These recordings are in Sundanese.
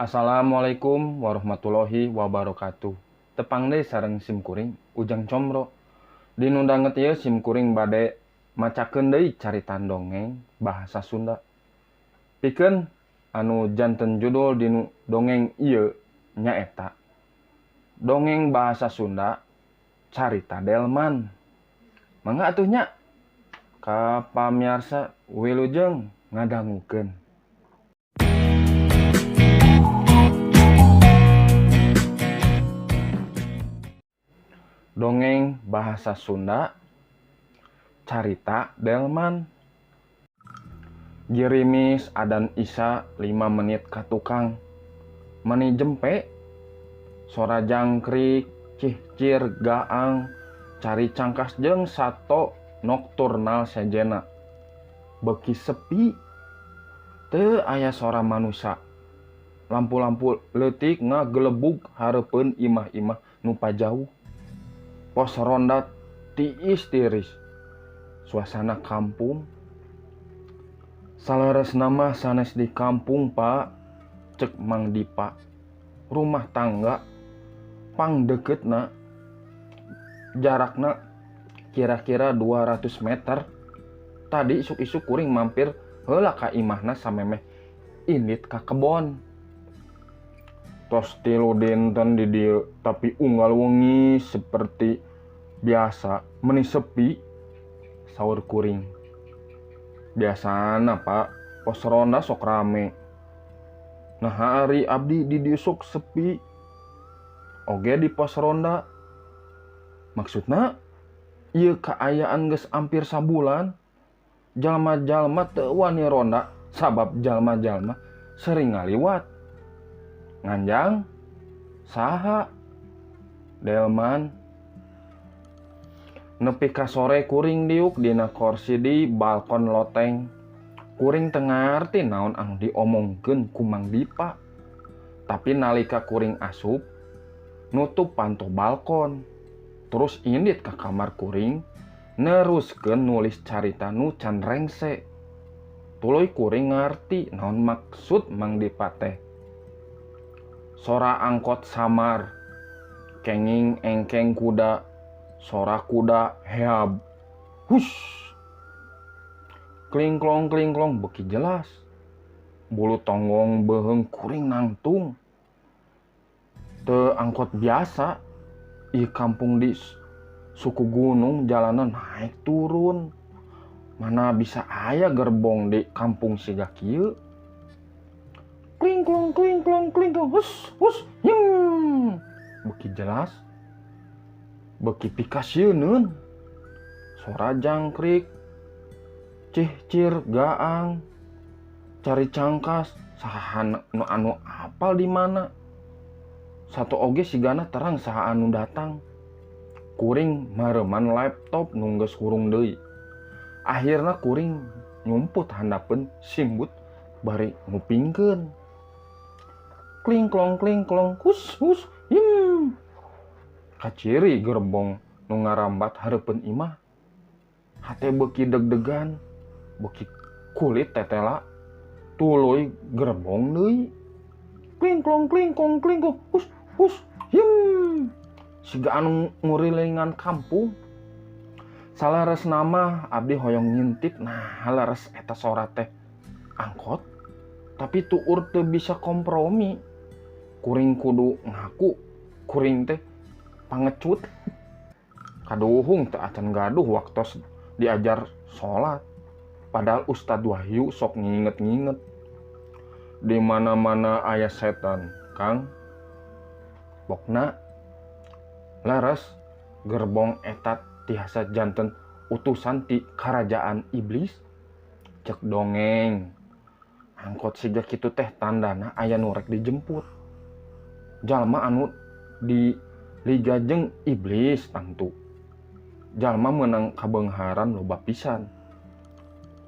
Assalamualaikum warahmatullahi wabarakatuh. Tepang deui sareng simkuring Ujang Comro. Dinu danget ieu simkuring bade macakeun deui carita dongeng bahasa Sunda. Pikeun anu janten judul dinu dongeng ieu nyaeta Dongeng Bahasa Sunda Carita Delman. Mangga atuh nya ka pamiarsa wilujeng ngadangukeun. Dongeng Bahasa Sunda Carita Delman. Girimis adan Isya 5 menit ka tukang. Meni jempe sora jangkrik, cihcir gaang, cari cangkas jeung sato nokturnal sejena. Beuki sepi, teu aya sora manusa. Lampu-lampu leutik ngagelebug hareupeun imah-imah nu pajauh. Pos ronda tiis tiris. Suasana kampung. Saleresna mah sanes di kampung, Pak. Cek Mang Dipa. Rumah tangga pang deketna jarakna kira-kira 200 meter. Tadi isuk-isuk kuring mampir heula ka imahna samemeh indit ka kebon. Tos tilu dinten di dieu tapi unggal wengi seperti biasa meni sepi saur kuring. Biasana Pak, pos ronda sok rame. Nah hari abdi di dieu sok sepi oge di pos ronda. Maksudna ieu kaayaan geus hampir sabulan jalma-jalma teu wani ronda sabab jalma-jalma sering ngaliwat. Nganjang saha Delman. Nepi ka sore kuring diuk dina kursi di balkon loteng. Kuring teu ngarti naon anu diomongkeun ku Mang Dipa. Tapi nalika kuring asup nutup panto balkon. Terus indit ka kamar kuring neruskeun nulis carita nu can rengse. Tuluy kuring ngarti naon maksud Mang Dipa teh. Sora angkot samar, kenging engkeng kuda, sora kuda heab, hus, klingklong klingklong beuki jelas. Bulu tonggong beuheung kuring nangtung. Teu angkot biasa, ieu kampung di suku gunung jalanan naik turun. Mana bisa aya gerbong di kampung siga kieu. Klingklong klingklong klingklong hus hus him. Beuki jelas, beuki pikasieuneun. Sora jangkrik, cihcir gaang, cari cangkas saha nu anu apal di mana. Satu oge sigana terang saha anu datang. Kuring mareuman laptop nu geus hurung deui. Akhirna kuring nyumput handapeun simbut bari ngupingkeun. Klingklong klingklong hus hus him. Kaciri gerbong nu ngarambat hareupeun imah. Hate beuki deg-degan, beuki kulit tetela, tuluy gerbong deui. Klingklong klingklong klingklong hus hus him. Siga anu ngurilingan kampung. Saleresna mah abdi hoyong ngintip nah leres eta sora teh angkot, tapi tuur teu bisa kompromi. Kuring kudu ngaku kuring teh pangecut. Kaduhung teu acan gaduh waktos diajar salat. Padahal Ustadz Wahyu sok nginget-nginget. Di mana-mana aya setan, Kang. Pokna leres gerbong eta tiasa janten utusan ti karajaan iblis. Cek dongeng. Angkot siga kitu teh tandana aya nu rek dijemput. Jalma anu di liga jeung iblis tangtu. Jalma meunang kabeungharan loba pisan.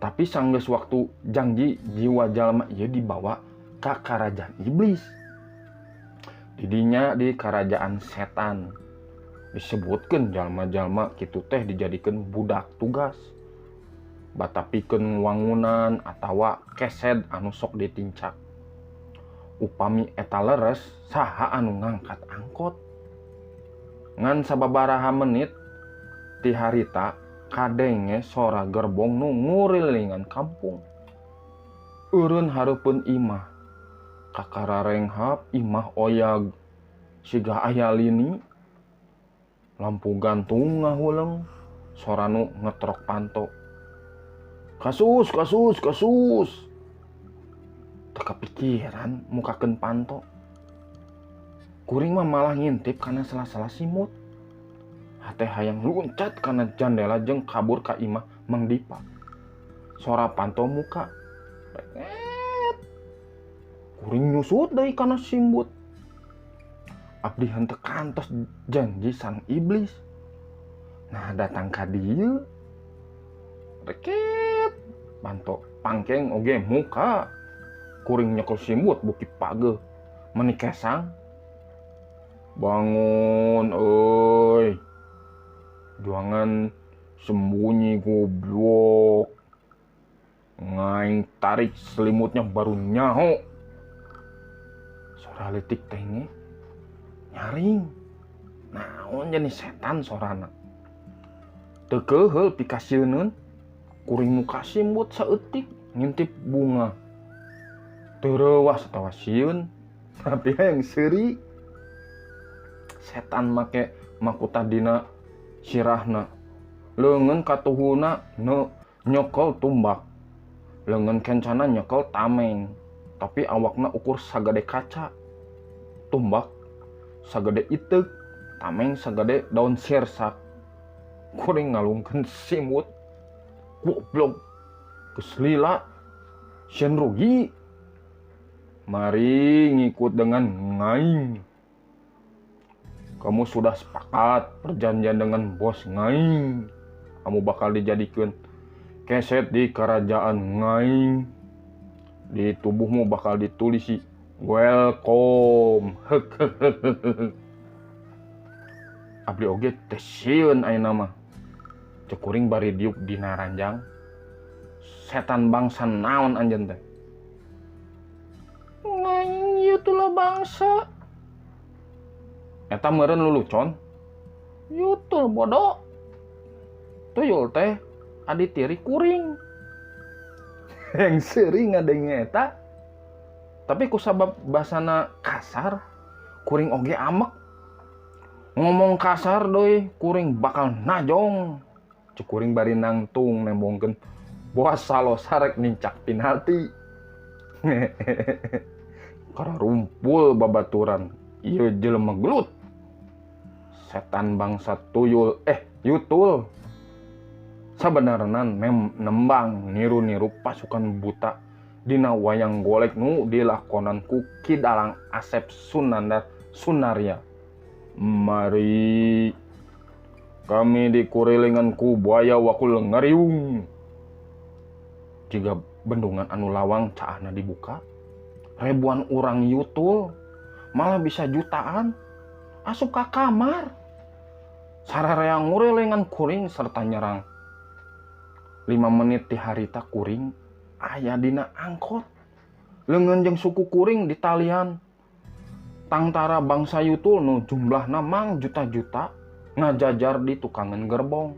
Tapi sanggeus waktu janji jiwa jalma ieu dibawa ka karajaan iblis. Didinya di karajaan setan. Disebutkeun jalma-jalma kitu teh dijadikeun budak tugas. Batapikeun wangunan atawa kesed anu sok ditincak. Upami eta leres saha anu ngangkat angkot. Ngan sababaraha menit ti harita kadenge sora gerbong nu ngurilingan kampung. Eureun hareupeun imah. Kakara renghap imah oyag siga aya lini. Lampu gantung ngahuleng, sora nu ngetrok panto. Kasus, kasus, kasus. Teu kapikiran mukakeun panto. Kuring mah malah ngintip kana sela-sela simut. Hate hayang luncat kana jandela jeung kabur ka imah Mang Dipa. Sora panto muka. Reket. Kuring nyusut deui kana simbut. Abdi henteu kantos janji sang iblis. Nah datang ka dieu. Reket. Panto pangkeng oge muka. Kuring nyekel simbut buki pageuh. Meuni kesang. Bangun euy. Jangan sembunyi goblok. Ngaing tarik selimutnya baru nyaho. Sora leutik teh nyaring. Naon jenis setan sorana. Teu keuheul pikasieun. Kuring muka simbut saeutik ngintip bunga. Teu reuwas atawa sieun, tapi hayang seuri. Setan make makuta dina sirahna. Leungeun katuhuna nyekel tumbak. Leungeun kencana nyekel tameng. Tapi awakna ukur sagede kaca. Tumbak sagede iteuk, tameng sagede daun sirsak. Kuring ngalungkeun simut. Goblok. Geus lila. Sieun rugi. Mari ngikut dengan ngaing. Kamu sudah sepakat perjanjian dengan bos ngaing. Kamu bakal dijadikan keset di kerajaan ngaing. Di tubuhmu bakal ditulisi welcome. Abdi oge teh sieun ayeuna mah. Cek kuring bari diuk dina ranjang. Setan bangsa naon anjeun teh? Ngaing ieu tulah bangsa. Eta meureun lulucon. Yutul bodoh. Tuyul teh adi tiri kuring. Yang sering ngadenge eta. Tapi kusabab basana kasar, kuring oge amek. Ngomong kasar deui, kuring bakal najong. Cek kuring bari nangtung nembongkeun boas salosa rek nincak penalti. Kara rumpul babaturan, ieu jelema gelut. Setan bangsa tuyul, yutul. Sabenerna nembang niru-niru pasukan buta dina wayang golek nu dilakonan ku Ki Dalang Asep Sunandar Sunarya. Mari kami dikurilingan ku buaya wakul ngariung. Jiga bendungan anu lawang caahna dibuka, ribuan orang yutul, malah bisa jutaan asup ka kamar. Sararea ngurilingan kuring serta nyerang. 5 menit ti harita kuring aya dina angkot. Leungeun jeung suku kuring di talian. Tangtara bangsa yutul nu jumlahna mang juta-juta ngajajar di tukangan gerbong.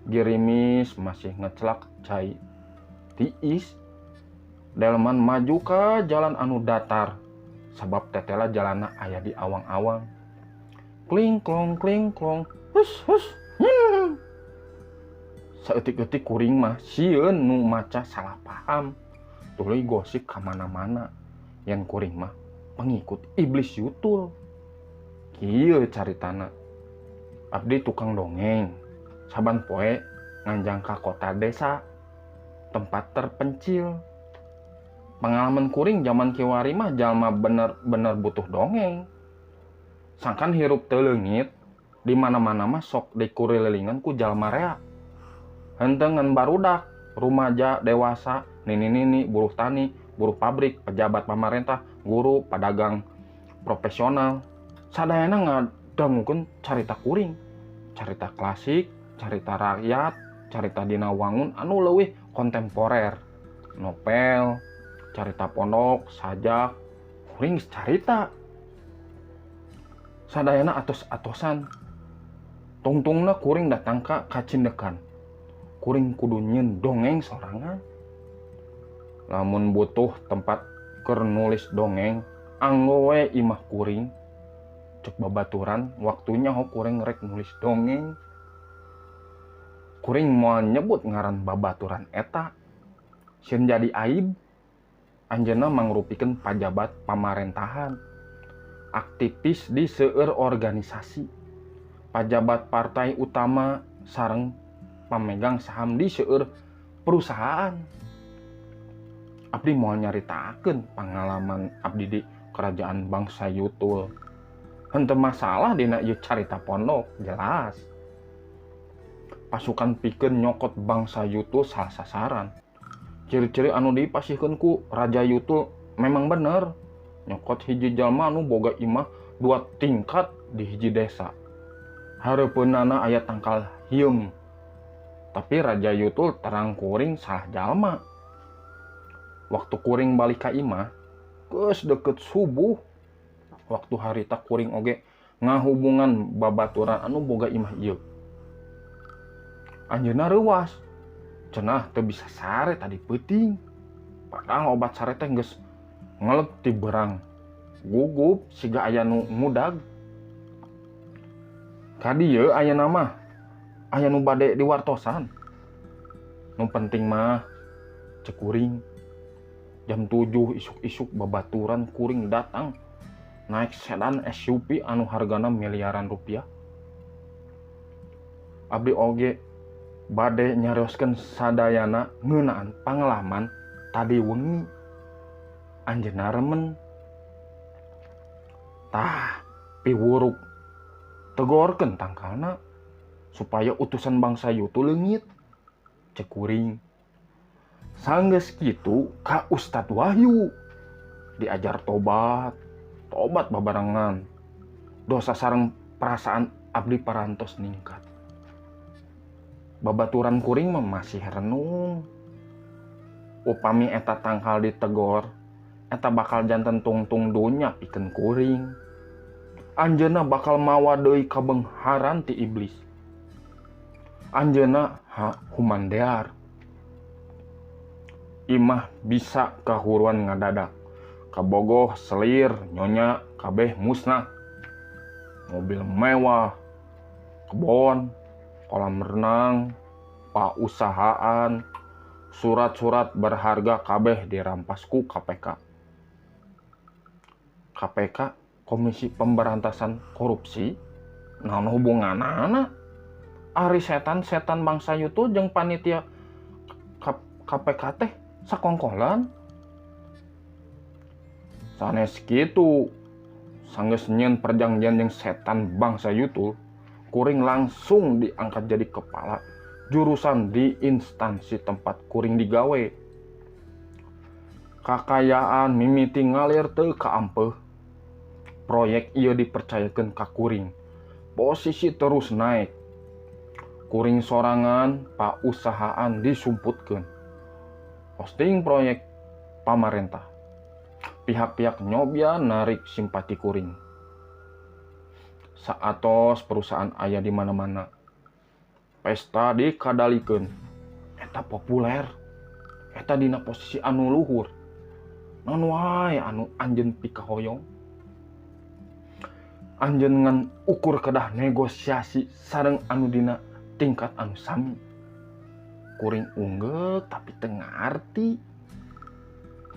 Girimis masih ngecelak cai tiis. Delman maju ke jalan anu datar sabab tetela jalana aya di awang-awang. Kling klong kling klong hus hus. Saeutik-eutik kuring mah sieun nu maca salah paham. Tuluy gosip ka mana-mana. Yen kuring mah pengikut iblis yutul. Kieu caritana. Abdi tukang dongeng. Saban poe nganjang ka kota desa, tempat terpencil. Pengalaman kuring zaman kiwari mah jalma bener-bener butuh dongeng. Sangkan hirup teu leungit, di mana-mana mah sok dikurilingan ku jalma rea. Henteu ngan barudak, rumaja, dewasa, nini-nini, buruh tani, buruh pabrik, pejabat pamarentah, guru, pedagang profesional. Sadayana ngadangukeun carita kuring, carita klasik, carita rakyat, carita dina wangun anu leuwih kontemporer, novel, carita pondok, sajak, Kuring geus carita. Sadayana atos-atosan. Tungtungna kuring datang ka kacindekan. Kuring kudu nyieun dongeng sorangan. Lamun butuh tempat keur nulis dongeng, anggo we imah kuring. Cek babaturan waktunya ho kuring rek nulis dongeng. Kuring moal nyebut ngaran babaturan eta. Sieun jadi aib. Anjeunna mangrupikeun pajabat pamarentahan, aktivis di seueur organisasi, pajabat partai utama sareng pamegang saham di seueur perusahaan. Abdi moal nyaritakeun pangalaman abdi di kerajaan bangsa Yutul. Henteu masalah dina ieu carita pondok, jelas. Pasukan pikeun nyokot bangsa Yutul salah sasaran. Ciri-ciri anu dipasihkeun ku Raja Yutul memang bener. Nyokot hiji jalma anu boga imah 2 tingkat di hiji desa. Hareupeunana aya tangkal hieum. Tapi Raja Yutul terang kuring salah jalma. Waktu kuring balik ka imah, geus deket subuh. Waktu harita kuring oge ngahubungan babaturan anu boga imah ieu. Anjeunna reuwas. Cenah teu bisa sare tadi peuting. Padahal obat sare teh geus ngelep ti berang. Gugup siga aya nu ngudag. Ka dieu ayeuna mah aya nu bade diwartosan. Nu penting mah cek kuring. Jam 7 isuk-isuk babaturan kuring datang naik sedan SUV anu hargana miliaran rupiah. Abdi oge bade nyarioskeun sadayana ngeunaan pangalaman tadi wengi. Anjeunna remen. Tah piwuruk tegorkeun tangkalna supaya utusan bangsa Yutu leungit. Cek kuring. Sanggeus kitu ka Ustad Wahyu diajar tobat, tobat babarengan. Dosa sareng perasaan abdi parantos ningkat. Babaturan kuring mah masih renung. Upami eta tangkal ditegor, eta bakal janten tungtung dunya pikeun kuring. Anjeunna bakal mawa deui kabeungharan ti iblis. Anjeunna humandear. Imah bisa kahuruan ngadadak. Kabogoh, selir, nyonya, kabeh musnah. Mobil mewah, kebon, kolam renang, pausahaan, surat-surat berharga kabeh dirampas ku KPK. KPK, Komisi Pemberantasan Korupsi, naon hubunganana? Ari setan-setan bangsa Yutu jeung panitia KPK teh sakongkolan. Sanes kitu, sanggeus nyieun perjanjian jeung setan bangsa Yutu, kuring langsung diangkat jadi kepala jurusan di instansi tempat kuring digawe. Kakayaan mimiti ngalir teu kaampeuh. Proyek ieu dipercayakeun ka kuring. Posisi terus naik. Kuring sorangan pausahaan disumputkeun. Posting proyek pamarentah. Pihak-pihak nyobya narik simpati kuring. Saatos perusahaan aya di mana-mana. Pesta dikadalikeun. Eta populer. Eta dina posisi anu luhur. Naon wae anu anjeun pikahoyong. Anjeun ngan ukur kedah negosiasi sareng anu dina tingkat anu sami. Kuring unggeuk tapi teu ngarti.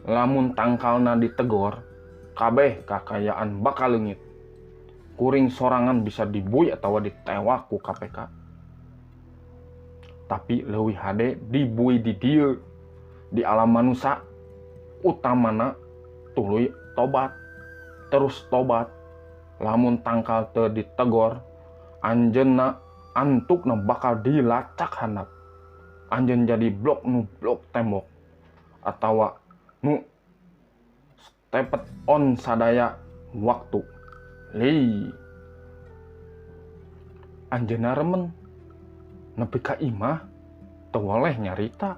Lamun tangkalna ditegor, kabeh kakayaan bakal leungit. Kuring sorangan bisa dibui atawa ditewak ku KPK. Tapi leuwih hade dibui di dieu, di alam manusa, utamana tuluy tobat, terus tobat. Lamun tangkal teu ditegor, anjeunna antukna bakal dilacak handap. Anjeun jadi blok nu blok tembok atawa nu stepet on sadaya waktu. Li anjeunna remen nepi ka imah teu woleh nyarita.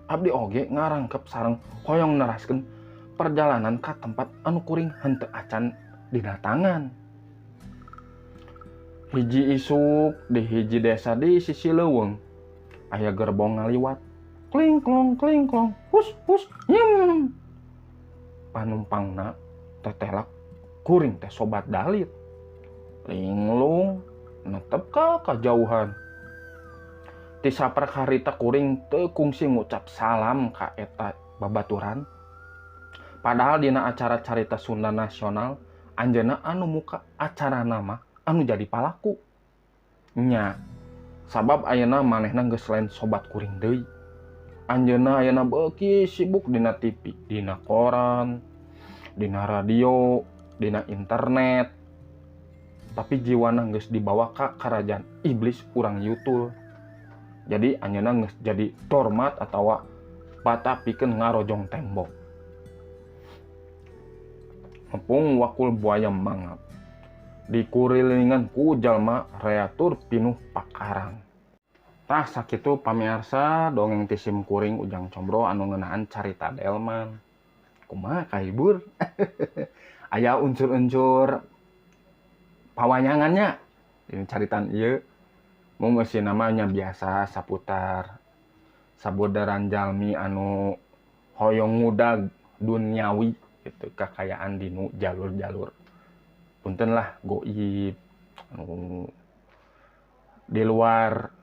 Abdi oge ngarangkep sareng hoyong neraskeun perjalanan ka tempat anu kuring henteu acan didatangan. Hiji isuk di hiji desa di sisi leuweung aya gerbong ngaliwat. Kling klong kling klong, hus hus nyem. Panumpangna tetelak kuring teh sobat dalit. Linglung netep ka kajauhan. Ti saprak harita kuring teu kungsi ngucap salam ka eta babaturan. Padahal dina acara carita Sunda nasional anjeunna anu muka acara nama anu jadi palaku. Nya, sabab ayeuna manehna geus lain sobat kuring deui. Anjeunna ayeuna beuki sibuk dina TV, dina koran, dina radio, dina internet. Tapi jiwana geus dibawa ka kerajaan iblis urang Yutul. Jadi anjeunna geus jadi dormat atawa bata pikeun ngarojong tembok. Ngepung wakul buaya mangap. Dikurilingan ku jalma reatur pinuh pakarang. Tah sakitu pamiarsa dongeng ti sim kuring Ujang Combro anu ngeunaan carita delman. Kumaha kahibur? Aya unsur-unsur pawayangannya dina caritan ieu. Mung eusi namanya biasa saputar sabodaran jalmi anu hoyong ngudag duniawi gitu kakayaan dinu jalur-jalur. Punten lah goib anu di luar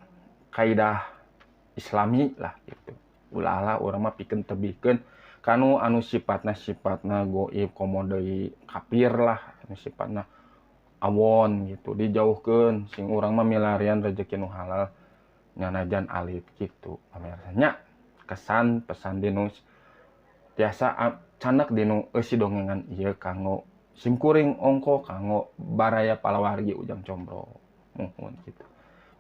kaidah islami lah gitu. Ulah-ulah urang mah pikeun tebihkeun kanu anu sifatna goib komo deui kafir lah anu sifatna awon gitu dijauhkeun sing urang mah milarian rezeki nu halal nyanajan alit gitu. Pamirsa nya kesan pesan dinu tiasa canek dinu eusi dongengan ieu kanggo simkuring ongko kanggo baraya palawargi Ujang Combro muhun gitu.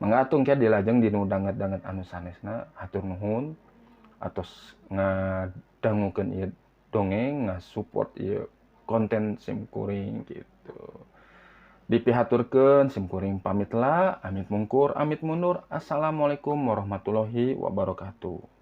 Mangga atung ke dilajeng dinu danget-danget anu sanesna hatur nuhun atos ngadangukeun ieu dongeng ngasupport ieu konten simkuring gitu. Dipihaturkeun simkuring pamit lah, amit mungkur, amit mundur. Assalamualaikum warahmatullahi wabarakatuh.